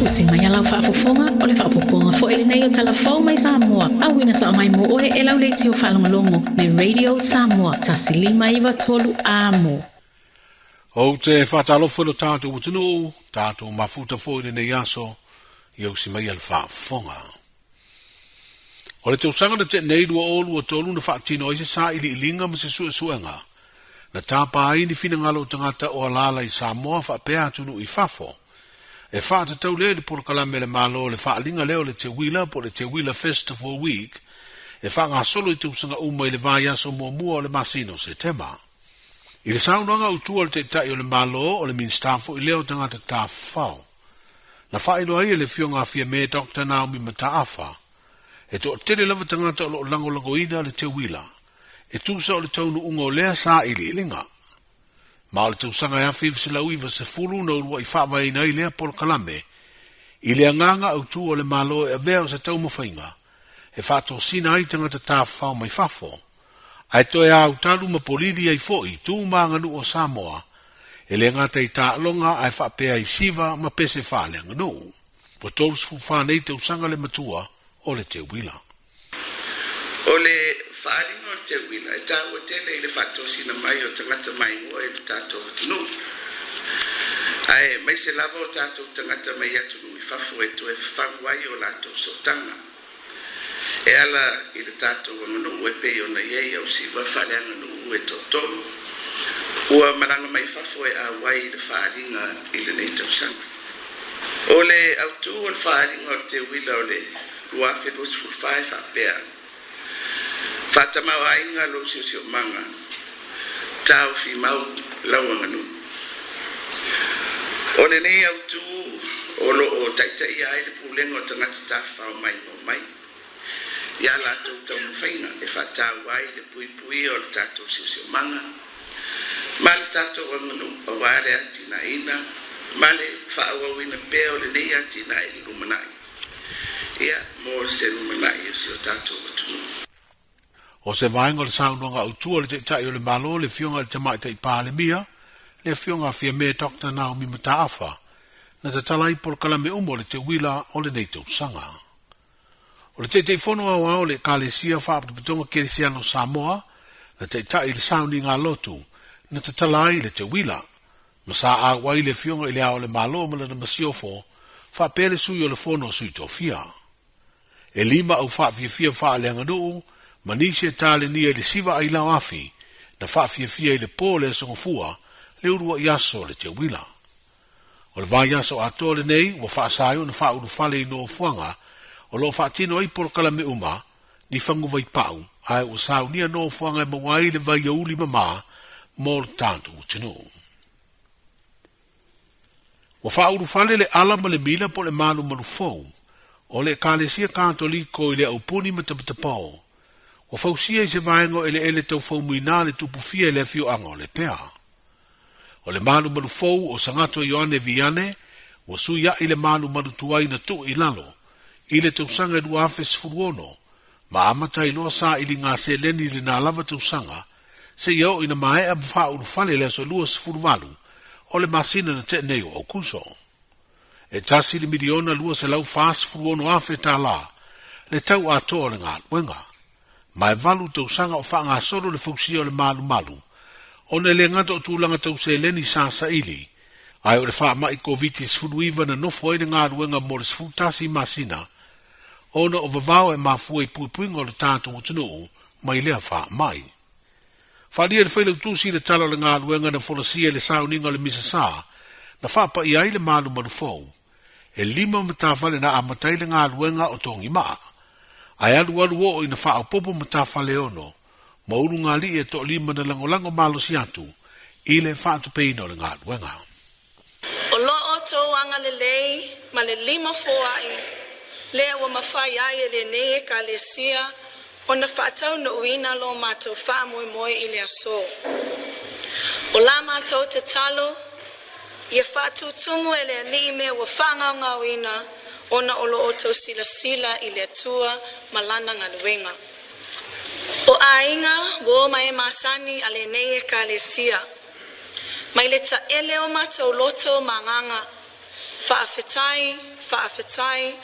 Usi mai a lau faafofoga, o le faaopoopoga foi lenei o Tala Fou mai Samoa, auina sao mai mo oe e lau leitio faalogologo, le Radio Samoa, 1593 Amo. Ou te faatalofa i lo tatou atunuu, tatou mafuta foi i lenei aso, ia usi mai a le faafofoga. O le tausaga na tea nei 2023 na faatino ai se sailiiliga ma se suesuega na tapa ai ni finagalo o tagata o alaala i Samoa faapea atunuu i fafo. E faatatau lea i le polokalame a le Malo le faaaliga lea o le Teuila po o le Teuila Festival Week e faagasolo i tausaga uma i le vaiaso muamua o le masina o Setema. I le saunoaga autu a le Taitai o le Malo, o le Minisita foi lea o Tagata Tafafao, Na faailoa ai e le Afioga a Fiame Doctor Naomi Mataafa, e toatele lava tagata o lo o lagolagoina le teuila, e tusa o le taunuuga o lea sailiiliga. Ma o le tausaga e 1990 na uluai faavaeina ai lea polokalame, i le agaga autu o le Malo e avea o se taumafaiga e faatosina ai tagata tafafao mai fafo, ae toe autalu ma polili ai foi tu ma aganuu o Samoa, e le gata i taaloga ae faapea i siva ma pese faaleaganuu. Ua 34 nei tausaga le matua o le teuila. O le faaaliga o le teuila e taua tele i le faatosina mai o tagata maimoa i lo tatou atunuu, aemaise lava o tatou tagata mai atunuu i fafo e toe fafagu ai o latou sootaga. E ala i le tatou aganuu e pei ona i ai ausiva faaleaganuu e toatolu ua malaga mai fafo e auai i le faaaliga i lenei tausaga. O le autu o le faaaliga o le teuila o le 2024 e faapea, Faatamaoaiga lou siosiomaga, taofi mau lau aganuu. O lenei autu o lo o taitaia ai le Pulega o Tagata Tafafao Maimoa Mai i a latou taumafaiga e faataua ai le puipuia o le tatou siosiomaga ma le tatou aganuu aua le atinaeina ma le faaauauina pea o lenei atinae i le lumanai, ia, mo se lumanai o si o tatou atunuu. O se vaega o le saunoaga autu a le Taitai o le Malo, le Afioga i le Tamaitai Palemia, le Afioga a Fiame Doctor Naomi Mataafa, na tatala ai polokalame uma o le teuila o lenei tausaga. O le Taitaifono Aoao o le Ekalesia Faapotopotoga Kerisiano o Samoa, na taitai i le sauniga lotu, na tatala ai le teuila, ma sa auai le Afioga i le Ao o le Malo ma lana Masiofo, faapea le Sui o le Fono a Sui Tofia. E lima au faafiafia faaleaganuu ma nisi e talenia i le siva ailao afi na faafiafia i le po o le Aso Gafua, le uluai aso o le teuila. O le vaiaso atoa lenei ua faasa ai ona faaulufale i nofoaga o lo o faatino ai polokalame uma ni faguvai pau ae ua saunia nofoaga e maua ai le vaiauli mama mo le tatou atunuu. Ua faaulufale le ala ma le mila po o le malumalu fou o le Ekalesia Katoliko i le aupuni ma Tapatapao. Ua fausia i se vaega o eleele tau faumuina le tupufia i le afioaga o Lepea. O le malumalu fou o Sagato Ioane Viane ua suiaʻi le malumalu tuai na tuu i lalo i le tausaga e 2016 ma amata ai loa sailiga seleni i lena lava tausaga seia oo ina maea ma faaulufale i le aso 28 o le masina na tea nei o Aokuso. E tasi le miliona $246,000 tala le tau atoa o le galuega, ma e valu tausaga o faagasolo le fausia o le malumalu, ona e le gata o tulaga tau seleni sa saili, ae o le faamai Koviti-19 na nofo ai le galuega mo le 11 masina, ona o vavao e mafua i puipuiga o le tatou atunuu mai lea faamai. Faaalia e le Failautusi le tala o le galuega na folasia i le sauniga o le Misasa na faapaia ai le malumalu fou. E lima matafale na amata ai le galuega o Togimaa, ae alualu oo ina faaopoopo matafale e ono ma ulugalii e toalima na lagolago malosi atu i le faatupeina o le galuega. O lo outou agalelei ma le lima foai lea ua mafai ai e lenei Ekalesia ona faataunuuina lo matou faamoemoe i le aso. O la matou tatalo, ia faatutumu e le Alii mea ua faagaogaoina ona o lo outou silasila i le Atua ma Lana galuega. O aiga, uo ma e masani a lenei Ekalesia. Mai le taele o matou loto ma agaga. Faafetai, faafetai,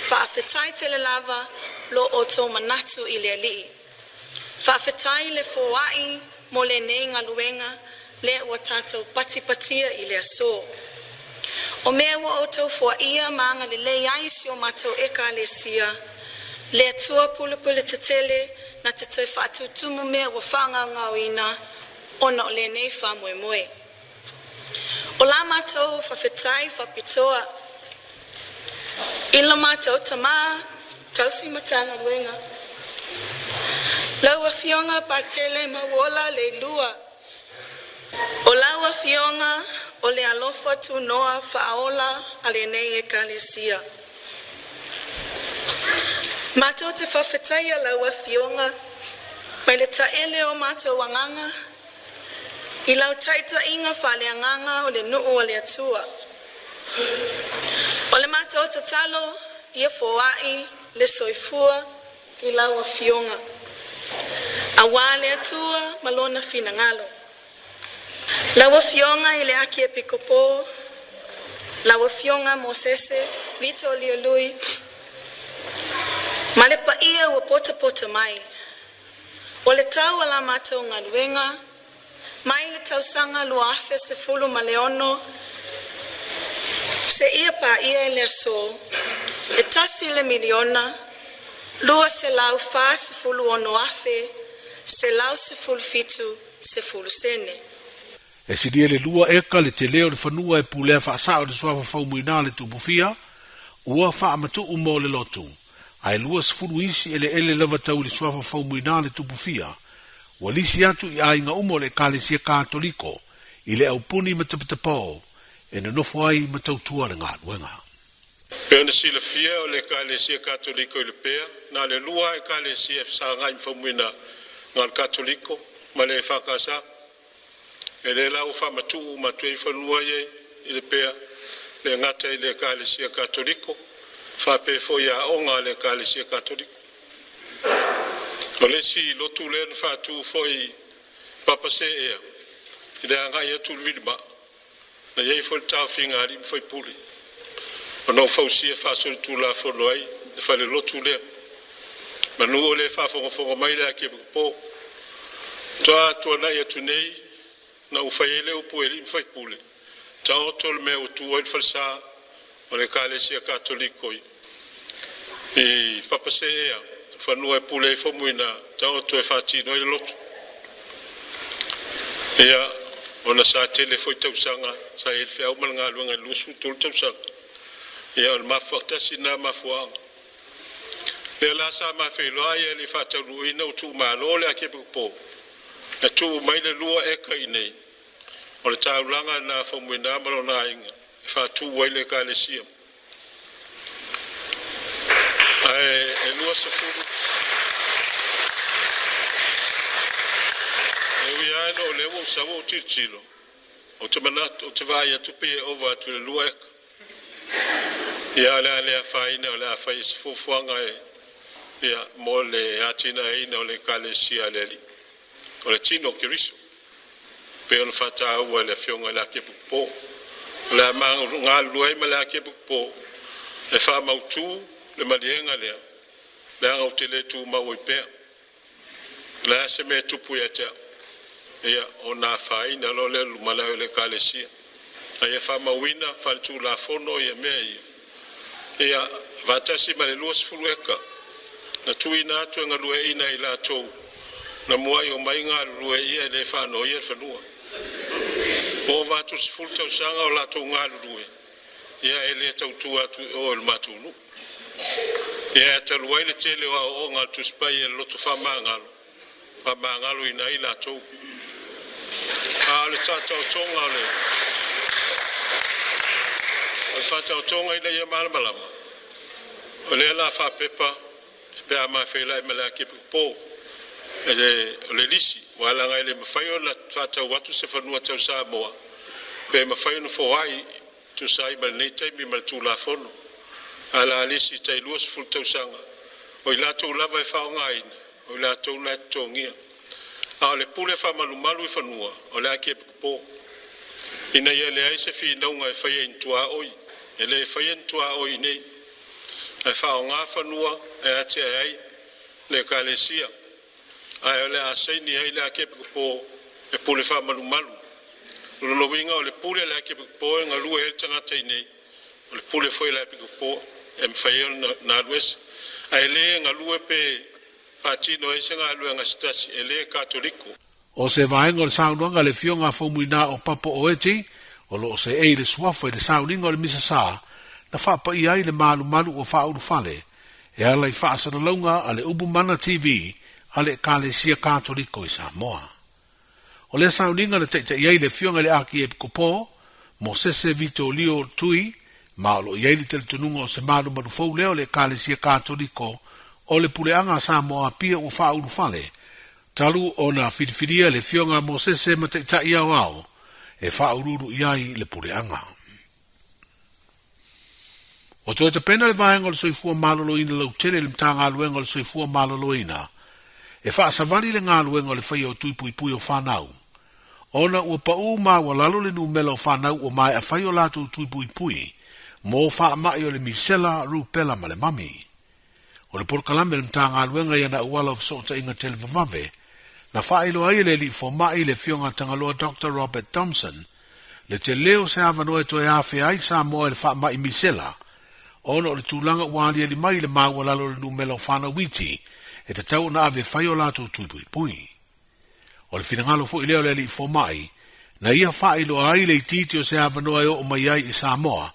faafetai tele lava lo outou manatu i le Alii. Faafetai le foai mo lenei galuega lea ua tatou patipatia i le aso. O mea ua outou foaia ma agalelei ai si o matou ekalesia, le Atua pulepule tetele na te toe faatutumu mea ua faagaogaoina ona o lenei faamoemoe. O la matou faafetai faapitoa i lo matou tamā tausi Matagaluega, lau Afioga Patele Mauola Leilua. O lau Afioga o le alofa tunoa faaola a lenei Ekalesia. Matou te faafetaia lau Afioga mai le taele o matou agaga i lau taitaiga faaleagaga o le nuu a le Atua. O le matou tatalo ia foai le soifua i lau Afioga, aua le Atua ma lona finagalo. Lau Afioga i le Akiepikopo, lau Afioga Mosese Vito Lui, ma le paia ua poto mai. O le tau o la matou galuega mai le tausaga 2016 seia paia le aso, e $1,246,117.10. E silia le 2 eka le tele o le fanua e pulea faasao le suafa Faumuina le Tupufia, ua faamatuu mo le lotu. Ae 20 isi eleele lava tau i le suafa Faumuina le Tupufia, ua lisi atu i aiga uma o le Ekalesia Katoliko i le aupuni ma tapatapao e nonofo ai ma tautua le galuega. Pe ona silafia o le Ekalesia Katoliko i Lepea, na le lua Ekalesia e fesagai ma Faumuina na o le Katoliko ma le EFKS. E le la ua faamatuu uma atu ai fanua ia i Lepea, le gata i le Ekalesia Katoliko, faapea foi aoga a le Ekalesia Katoliko. O le isi lotu lea na faatu foi Papa Seea i le agai atu i le vilimaa, na i ai foi le taofiga a alii ma faipule, ona o fausia faasolitulafono ai le falelotu lea. Manu o le faafogafoga mai le Akiepikopo, toa tuanai atu nei na ua fai ai le upu e alii ma faipule, taoto le mea ua tu ai le falesa o le Ekalesia Katoliko i Papaseea, fanua e pule ai Faumuina, taoto e faatino ai le lotu. Ia, ona sa tele foi tausaga sa i ai le feau ma le galuega i le 23 tausaga. Ia, o le mafuaaga na mafuaaga. Lea la sa mafeiloai e le faataunuuina ua tuumalo le Akiepikopo, na tuu mai le 2 eka i nei, o le taulaga na Faumuina ma lona aiga e faatu ai le ekalesia. Ae e 20 e ui lava ina o lea ua ou sau ou tilotilo, ou te manatu, ou te vaai atu pei e ova atu i le 2 eka. Ia, o le a le afaina, o le a fai i se fuafuaga e ia mo le atinaeina o le ekalesia a le Alii. O le tino o Keriso, pe ona faataua e le Afioga i le Akiepikopo. O le a galulue ai ma le Akiepikopo e faamautu le maliega lea, leaga ou te le tumau ai pea. O le a se mea e tupu ia te au, ia ona afaina loa lea o le lumanai o le ekalesia. A ia faamauina faaletulafono ia mea ia, ia faatasi ma le 20 eka na tuuina atu e galueaiina i latou na muai omai galulue ia e le faanoia le fanua. Ua ova atu le 10 tausaga o latou galulue, ia e le tautua atu i o i le matou nuu. Ia e talu ai le tele o aoaoga a le Tusi Paia i le loto faamagalo, faamagaloina ai latou. A o le faataotoga o le faataotoga ina ia malamalama, o lea la faapepa pe a mafeiloai ma le Akiepikopo o le lisi, aua leaga e le mafai ona faatau atu se fanua tau Samoa pe mafai ona foai tusa ai ma lenei taimi ma le Tulafono. Ae o le a lisi tai 20 tausaga, o i latou lava e faaaogaina, o i latou na e totogia. A o le pule faamalumalu i fanua o le Akiepikopo, ina ia leai se finauga e faia i ni tuaoi. E lē faia ni tuaoi i inei, ae faaaogā fanua e atiae ai le Ekalesia, ae o le a saini ai le Akiepikopo e pule faamalumalu. O lona uiga o le pule a le Akiepikopo e galue ai le tagata i inei, o le pule foi a le Akiepikopo e mafai ai ona alu ese, ae le galue pe faatino ai se galuega se tasi e le Katoliko. O se vaega o le saunoaga a le Afioga a Faumuina o Papo Oeti, o lo o seei le suafa i le sauniga o le Misa Sa, na faapaia ai le malumalu ua faaulufale e ala i faasalalauga a le Ubu Mana TV a le Ekalesia Katoliko i Samoa. O lea sauniga na taita'i ai le Afioga i le Akiepikopo, Mosese Vito Lio Tui, ma o lo o i ai le talitonuga o se malumalu fou lea o le Ekalesia Katoliko o le Puleaga a Samoa Apia ua faaulufale, talu ona filifilia le Afioga a Mosese ma Taitai Aoao e faauluulu i ai le Puleaga. Ua toe tapena le Vaega o le Soifua Maloloina Lautele i le Matagaluega o le Soifua Maloloina e faasavali le galuega o le faia o tui puipui o fanau, ona ua paū maualalo le numela o fanau ua maea fai o latou tui puipui mo faamai o le misela, rupela ma le mami. O le polokalame a le Matagaluega i ana auala o fesootaiga televavave, na faailoa ai e le Alii Fomai le Afioga a Tagaloa Doctor Robert Thompson le tele o se avanoa e toe afea ai Samoa i le faamai misela ona o le tulaga ua aliali mai i le maualalo o le numela o fanau iti e tatau ona ave e fai o latou tui puipui. O le finagalo foi lea o le Alii Fomai, na ia faailoa ai le itiiti o se avanoa e oo mai ai i Samoa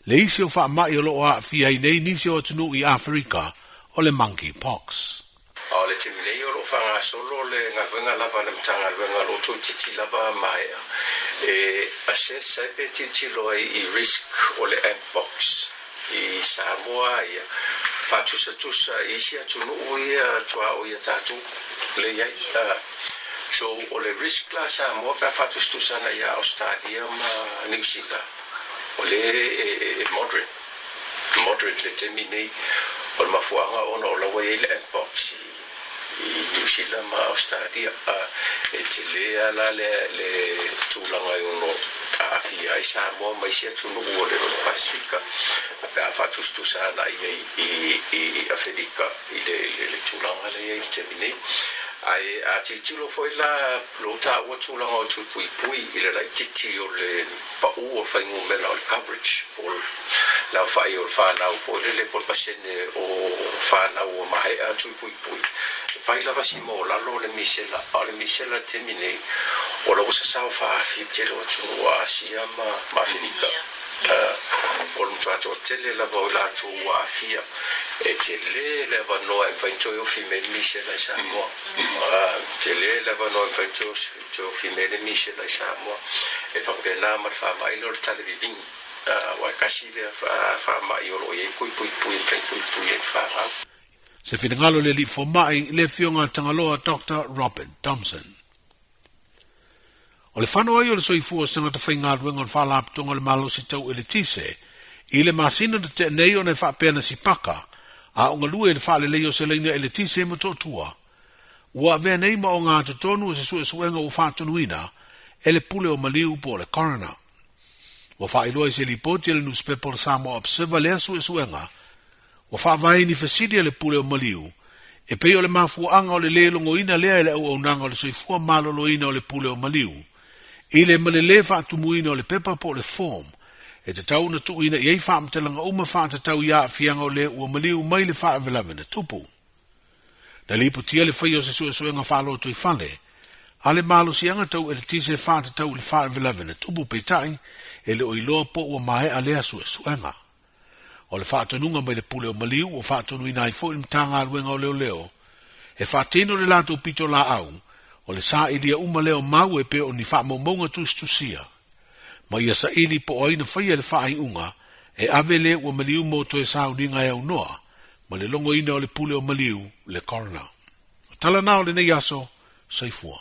le isi o faamai o lo o aafia ai nei nisi o atunuu i Aferika, o le monkey pox. A o le taimi nei o lo o faagasolo le galuega lava a le Matagaluega o lo o toeitiiti lava maea e assess ai pe tilotilo ai i risk o le mpox i Samoa ia faatusatusa i isi atunuu ia tuaoi a tatou lea i ai. So o le risk la Samoa pe a faatusatusa ana ia Ausetalia ma Niu Sila o lea e moderate, moderate le taimi nei. O le mafuaaga ona o la ua i ai le mpox i i Niu Sila ma Ausetalia, e tele lava la le tulaga e ono aafia ai Samoa ma isi atunuu o le Pasefika pe a faatusatusa agai i ai i Aferika i le tulaga lea e i ai i le taimi nei. Ae a tilotilo foi la lou taua tulaga o tui puipui i le laitiiti o le pau o le fuainumera o le coverage po o le aofai o le fanau foi lele po o le pasene o fanau ua maea tui puipui, e fai lava si maualalo o le misela, a o le misela i le taimi nei, o la ua sasao faaafi i le tele o atunuu o Asia ma Aferika. O le matua toatele lava o i latou ua aafia, e tele le avanoa e mafai ona toe ofi mai le misela i Samoa. Tele le avanoa e mafai ona toe ofi mai le misela i Samoa. E faapena ma le faamai lea o le talevivini, aua e kasi lea faamai o lo o i ai puipuipui e mafai ona puipui ai le fanau. Se finagalo le Alii Fomai, le Afioga a Tagaloa Doctor Robert Thompson. O le fano ai o le soifua o se tagata faigaluega o le Faalapotopotoga o le Malosi Tau Eletise i le masina na tea nei ona e faapea na sipaka a o galue i le faaleleia o se laina eletise i Motootua, ua avea nei ma ogatotonu o se suesuega ua faatonuina e le Pule o Maliu po o le Coroner. Ua faailoa i se lipoti a le nusipepa o le Samoa Observer lea suesuega Ua faavae ni fesili a le Pule o Maliu, e pei o le mafuaaga o le lē logoina lea e le auaunaga o le soifua maloloina o le Pule o Maliu, i le ma le lē faatumuina o le pepa po o le form e tatau ona tuuina i ai faamatalaga uma faatatau i aafiaga o lē ua maliu mai le faalavelave na tupu. Na lipotia le faia o se suesuega faalotoifale a le malosiaga tau eletise faatatau i le faalavelave na tupu peitai e le o iloa po ua maea lea suesuega. O le faatonuga mai le Pule o Maliu ua faatonuina ai foi le Matagaluega o Leoleo e faatino le latou pitolaau o le sailia uma lea o mau e pei o ni faamaumauga tusitusia ma ia saili po o ai na faia le faaiuga e ave le ua maliu mo toe sauniga e aunoa ma le logoina o le Pule o Maliu, le Coroner. O tala na o lenei aso, soifua.